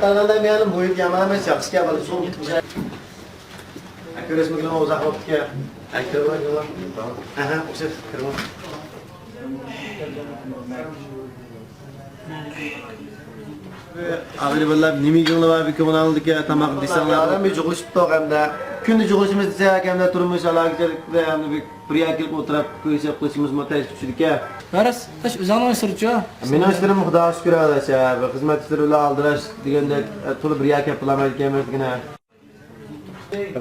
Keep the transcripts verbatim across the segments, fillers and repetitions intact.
قارىغاندا مېنىڭ مۇھىت يامان ئەمەس، ياخشىكەن، بالا سوغۇق. كۆرۈشمىگىلى ئۇزاق بوپتىكەن. ھە، كىرىۋال، كىرىۋال. ھە، ھە، ئوخشاش، كىرىۋال. ئاغىنە بالىلار، نېمە يېگىڭلار بار، بىر كۆڭۈل ئالدىكەن، تاماق دېسەڭلار. ئادەم بىر جۇغلىشىپتۇق ئەمدى. كۈندە جۇغلىشىمىز دېسەك، ئەمدى تۇرمۇش ئالاھىدىلىكتە، ئەمدى بىر، بىر يەرگە كېلىپ ئولتۇرۇپ كۆرۈشۈپ قېلىشىمىزمۇ تەس چۈشىدىكەن. ھە راست، ئاش ئۆزۈڭنىڭ ئىشلىرىچۇ؟ مېنىڭ ئىشلىرىم خۇداغا شۈكۈر، ئاداش، ھە، بىر خىزمەت ئىشلىرى بىلەن ئالدىراش دېگەندەك، تولا بىر يەرگە كېلىپ بولالمايدىكەنمىز دېگىنە.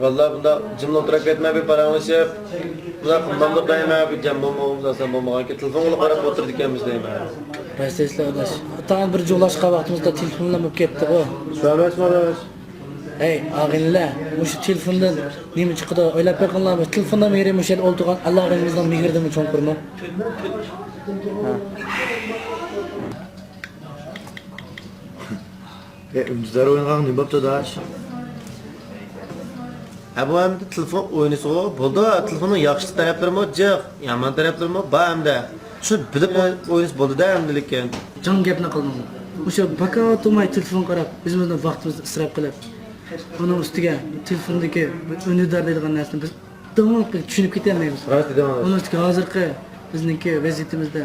ۋاللا بۇنداق جىملا ئولتۇرۇپ كەتمەي، بىر پاراڭلىشىپ، بۇنداق قىلمامدۇق دەيمەن، بىر جەم بولمىغان بولسا بولمىغانكەن، تېلېفونغا قاراپ ئولتۇرىدىكەنمىز دەيمەن. راست دەيسىلەر ئاداش. ئاتاڭ بىر جۇغلاشقان ۋاقتىمىزدا تېلېفونلا بولۇپ كەتتىغۇ. شۇ ئەمەسمۇ ئاداش؟ ھەي ئاغىنىلەر، مۇشۇ تېلېفوندىن نېمە چىقىدۇ؟ ئويلاپ بېقىڭلار، تېلېفوندىن مېھرى مۇشۇ يەردە ئولتۇرغان ئاللا ئاغىنىمىزنىڭ مېھرىدىنمۇ چوڭقۇرمۇ؟ ھە. ئە، ئۈندىدار ئوينىغان نېمە بوپتۇ، ئاداش؟ ھە، بۇ ئەمدى تېلېفون ئوينىسىغۇ بولىدۇ. تېلېفوننىڭ ياخشى تەرەپلىرىمۇ جىق، يامان تەرەپلىرىمۇ بار ئەمدى. شۇ بىلىپ ئوي-، ئوينىسا بولىدۇ-دە ئەمدى لېكىن. جان گەپنى قىلدىڭىز. مۇشۇ باكا تۇرماي تېلېفون قاراپ، ئۆزىمىزنىڭ ۋاقتىمىزنى ئىسراپ قىلىپ، ئۇنىڭ ئۈستىگە تېلېفوندىكى بىر ئۈندىدار دەيدىغان نەرسىنى بىز داۋاملىق چۈشىنىپ كېتەلمەيمىز. راست دېدىڭىز. ئۇنىڭ ئۈستىگە ھازىرقى بىزنىڭكى ۋەزىيىتىمىزدە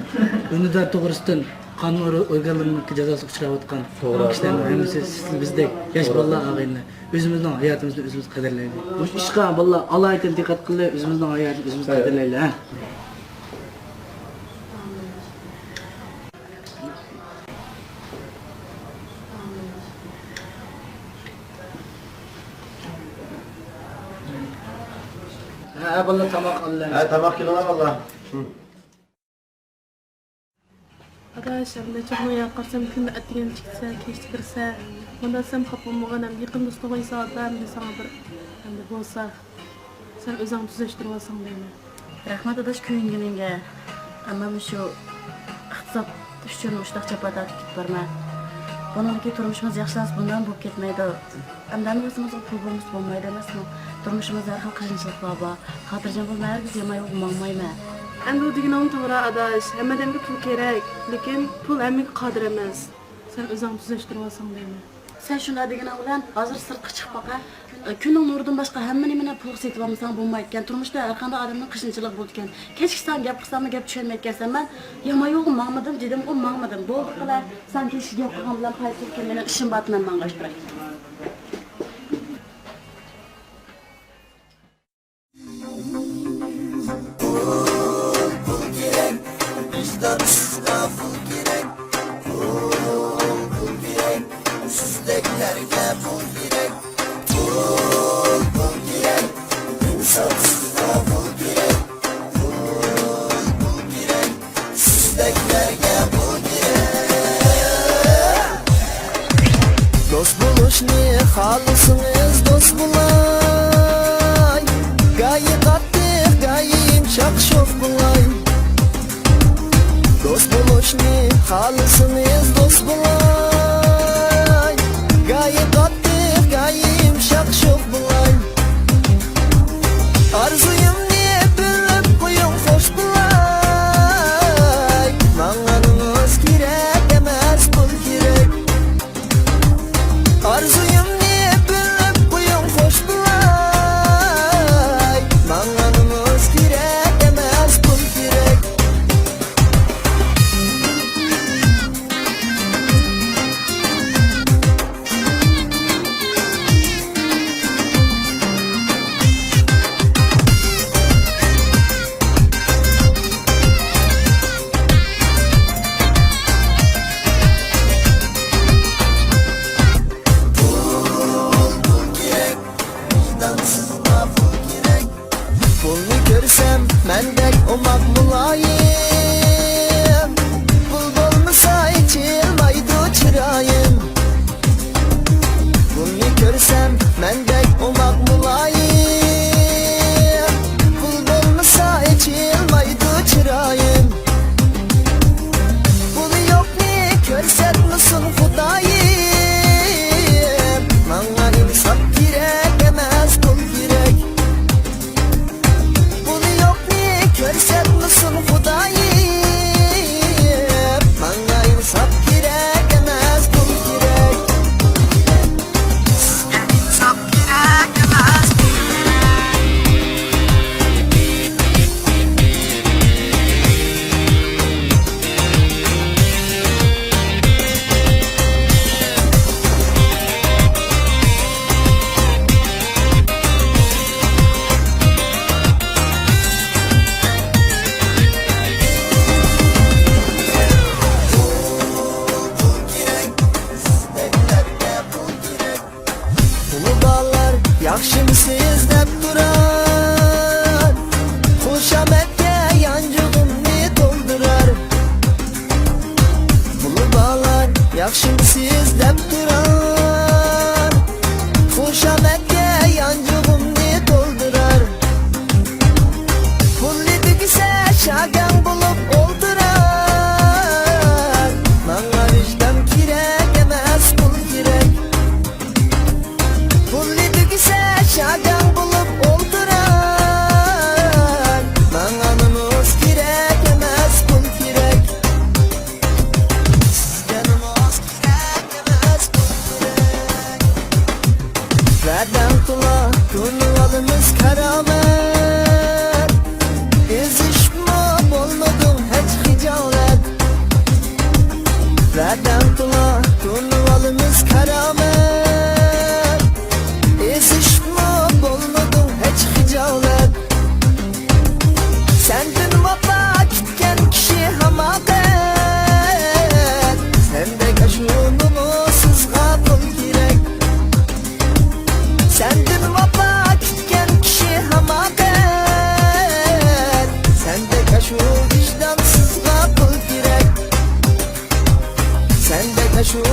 ئۈندىدار توغرىسىدىن قانۇن ئور-، ئورگانلىرىنىڭكى جازاسىغا ئۇچراۋاتقان توغرا. كىشىلەرنىڭ ھەممىسى سىز بىزدەك ياش بالىلار ئاغىنىلەر. ئۆزىمىزنىڭ ھاياتىمىزنى ئۆزىمىز قەدىرلەيلى. مۇشۇ ئىشقا بالىلار ئالايىتەن دىققەت قىلىپ، ئۆزىمىزنىڭ ھاياتىنى ئۆزىمىز قەدىرلەيلى، ھە. ھە، بالىلار، تاماق ئالىمىز. ھە، تاماق كېلىڭلار، بالىلار. ئاداش، ئەمدى چوقۇم ياقارسام، كۈندە ئەتىگەن چىقسا، كەچتە كىرسە، مۇنداق دېسەم خاپا بولمىغىن، ئەمدى يېقىن دوستۇڭغا ھېسابلاپ، ئەمدى ساڭا بىر، ئەمدى بولسا، سەن ئۆزۈڭ تۈزەشتۈرۈۋالساڭ دەيمەن. رەھمەت ئاداش كۆيۈنگىنىڭگە. ئەمما مۇشۇ ئىقتىساد ئۈچۈن مۇشۇنداق جاپا تارتىپ كېتىپ بارمەن. بۇنىڭدىن كېيىن تۇرمۇشىمىز ياخشىلانسا بۇندىن بولۇپ كەتمەيدۇ. ئەمدى ھەممىمىزگە پۇل بولمىسا بولمايدۇ ئەمەسمۇ؟ تۇرمۇشىمىزدا ھەر خىل قىيىنچىلىقلار بار. خاتىرجەم بول، مەن ھەرگىز يامان يولغا ماڭمايمەن. ئەمدى ئۇ دېگىنىڭ توغرا ئاداش، ھەممە ئادەمگە پۇل كېرەك، لېكىن پۇل ھەممىگە قادىر ئەمەس. سەن ئۆزۈڭ تۈزەشتۈرۈۋالساڭ دەيمەن. سەن شۇنداق دېگىنىڭ بىلەن ھازىر سىرتقا چىقىپ باقە. كۈننىڭ نۇرىدىن باشقا ھەممە نېمىنى پۇلغا سېتىپ ئالمىساڭ بولمايدىكەن. تۇرمۇشتا ھەر قانداق ئادەمنىڭ قىيىنچىلىقى بولىدىكەن. كەچ كىرسەڭ گەپ قىلساڭمۇ گەپ چۈشەنمەيدىكەنسەن. مەن يامان يولغا ماڭمىدىم دېدىمغۇ، ماڭمىدىم. بولدى قىلە. سەن كەچكە گەپ قىلغان بىلەن پايدا كېلىپ كەلمىدى، ئىشىم بار، مەن ماڭغاچ بىراق. پۇل، پۇل كېرەك، ۋىجدانسىزغا پۇل كېرەك. پۇل، پۇل كېرەك، سىزدەكلەرگە پۇل كېرەك. پۇل، پۇل كېرەك، ئىنسانسىزغا پۇل كېرەك. پۇل، پۇل كېرەك، سىزدەكلەرگە پۇل كېرەك. دوست بولۇشنى خالىسىڭىز دوست بولاي. گايى قاتتىق، گايى يۇمشاق شوخ بولاي. دوست بولۇشنى خالىسىڭىز دوست بولاي. گايى قاتتىق، گايى يۇمشاق شوخ بولاي. ئارزۇيۇمنى بىلىپ قويۇڭ خوش بولاي. ماڭا نومۇس كېرەك ئەمەس، پۇل كېرەك. ئارزۇيۇمنى بىلىپ قويۇڭ خوش بولاي. ماڭا نومۇس كېرەك ئەمەس، پۇل كېرەك. بالىلار ياخشىمسىز دەپ تۇرار، خۇشامەتكە يانچۇقۇمنى تولدۇرار. پۇلنى تۈگىسە شاگاڭ بولۇپ ئولتۇرار، ماڭا ۋىجدان كېرەك ئەمەس، پۇل كېرەك. پۇلنى تۈگىسە شاگاڭ بولۇپ ئولتۇرار، ماڭا نومۇس كېرەك ئەمەس، پۇل كېرەك. سىزگە نومۇس كېرەك ئەمەس، پۇل كېرەك. ۋەدەڭ تولا، تونۇۋالىمىز كارامەت، ئېزىشىپمۇ بولمىدۇڭ ھېچ خىجالەت. ۋەدەڭ تولا، تونۇۋالىمىز كارامەت، ئېزىشىپمۇ بولمىدۇڭ ھېچ خىجالەت. سەندىن ۋاپا كۈتكەن كىشى ھاماقەت، سەندەك ئاشۇ نومۇسسىزغا پۇل كېرەك. سەندىن ۋاپا كۈتكەن كىشى ھاماقەت، سەندەك ئاشۇ ۋىجدانسىزغا پۇل كېرەك. سەندەك ئاشۇ